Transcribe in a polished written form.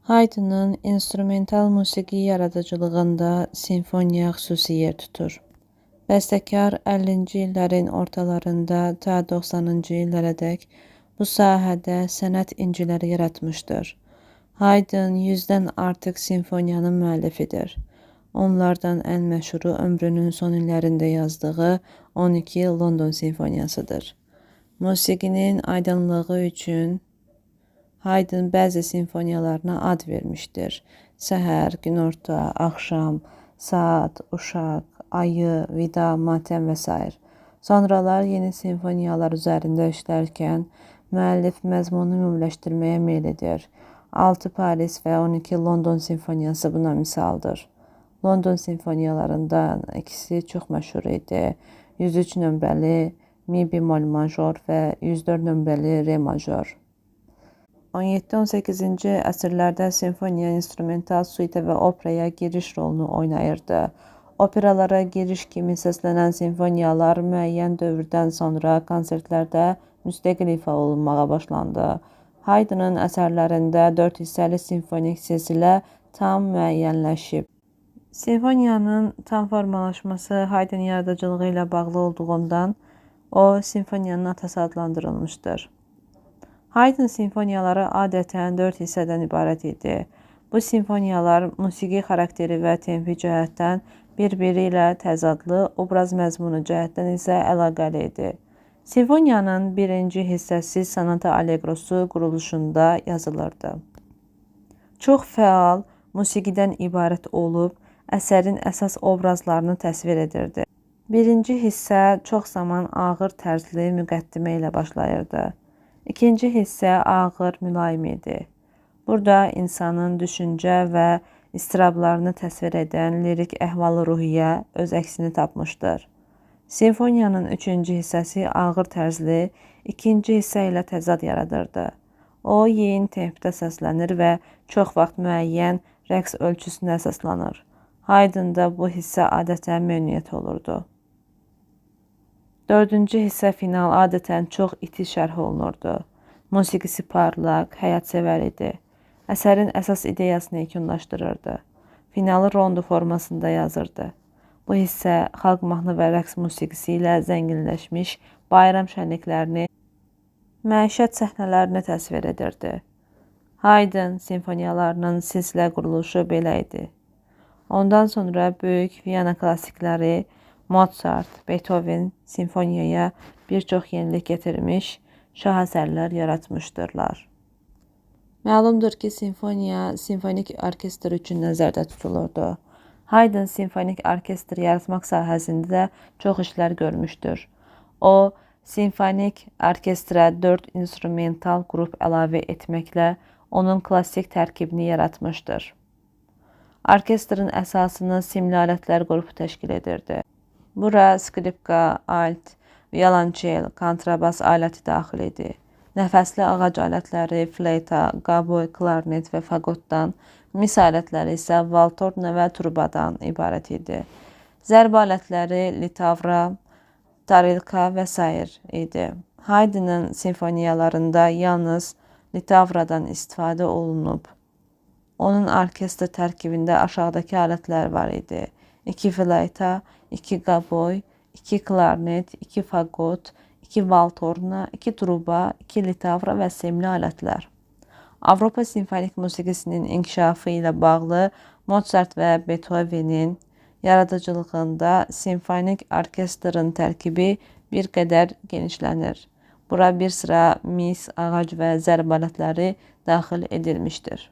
Haydnın instrumental musiqi yaradıcılığında simfoniya xüsusi yer tutur. Bəstəkar 50-ci illərin ortalarında ta 90-cı illərədək bu sahədə sənət inciləri yaratmışdır. Haydn 100-dən artıq simfoniyanın müəllifidir. Onlardan ən məşhuru ömrünün son illərində yazdığı 12 London simfoniyasıdır. Musiqinin aydınlığı üçün Haydn bəzi simfoniyalarına ad vermişdir. Səhər, günorta, axşam, saat, uşaq, ayı, vida, matəm və sair. Sonralar yeni simfoniyalar üzərində işlərkən müəllif məzmunu ümumiləşdirməyə meyl edir. 6 Paris və 12 London simfoniyası buna misaldır. London simfoniyalarından ikisi çox məşhur idi. 103 nömrəli Mi bemol major və 104 nömrəli Re major. 17-18-ci əsrlərdə simfoniya instrumental suite və operaya giriş rolunu oynayırdı. Operalara giriş kimi səslənən simfoniyalar müəyyən dövrdən sonra konsertlərdə müstəqil ifa olunmağa başlandı. Haydnın əsərlərində 4 hissəli simfonik silsilə tam müəyyənləşib. Simfoniyanın tam formalaşması Haydn yaradıcılığı ilə bağlı olduğundan o, simfoniyanın atası adlandırılmışdır. Haydn simfoniyaları adətən 4 hissədən ibarət idi. Bu simfoniyalar musiqi xarakteri və tempi cəhətdən bir-biri ilə təzadlı, obraz məzmunu cəhətdən isə əlaqəli idi. Simfoniyanın birinci hissəsi sonata allegrosu quruluşunda yazılırdı. Çox fəal musiqidən ibarət olub, əsərin əsas obrazlarını təsvir edirdi. Birinci hissə çox zaman ağır tərzli müqəddimə ilə başlayırdı. İkinci hissə ağır, mülayim idi. Burada insanın düşüncə və iztirablarını təsvir edən lirik əhval-ruhiyyə öz əksini tapmışdır. Simfoniyanın üçüncü hissəsi ağır tərzli, ikinci hissə ilə təzad yaradırdı. O, yeyin tempdə səslənir və çox vaxt müəyyən rəqs ölçüsünə əsaslanır. Haydnda bu hissə adətən menuet olurdu. Dördüncü hissə final adətən çox iti şərh olunurdu. Musiqisi parlaq, həyatsevər idi. Əsərin əsas ideyasını yekunlaşdırırdı. Finalı rondo formasında yazırdı. Bu hissə xalq mahnı və rəqs musiqisi ilə zənginləşmiş bayram şənliklərini, məişət səhnələrini təsvir edirdi. Haydn simfoniyalarının silsilə quruluşu belə idi. Ondan sonra böyük Viyana klassikləri Mozart, Beethoven simfoniyaya bir çox yenilik gətirmiş, şah əsərlər yaratmışdırlar. Məlumdur ki, simfoniya simfonik orkestr üçün nəzərdə tutulurdu. Haydn simfonik orkestr yaratmaq sahəsində də çox işlər görmüşdür. O, simfonik orkestrə 4 instrumental qrup əlavə etməklə onun klassik tərkibini yaratmışdır. Orkestrin əsasını simli alətlər qrupu təşkil edirdi. Bura skripka, alt, violonçel, kontrabas aləti daxil idi. Nəfəsli ağac alətləri fleyta, qaboy, klarnet və faqotdan, mis alətləri isə valtorna və trubadan ibarət idi. Zərb alətləri litavra, tarilka və sair idi. Haydnın simfoniyalarında yalnız litavradan istifadə olunub. Onun orkestr tərkibində aşağıdakı alətlər var idi: 2 fleyta, 2 qaboy, 2 klarnet, 2 faqot, 2 valtorna, 2 truba, 2 litavra və simli alətlər. Avropa simfonik musiqisinin inkişafı ilə bağlı Mozart və Beethovenin yaradıcılığında simfonik orkestrın tərkibi bir qədər genişlənir. Bura bir sıra mis, ağac və zərb alətləri daxil edilmişdir.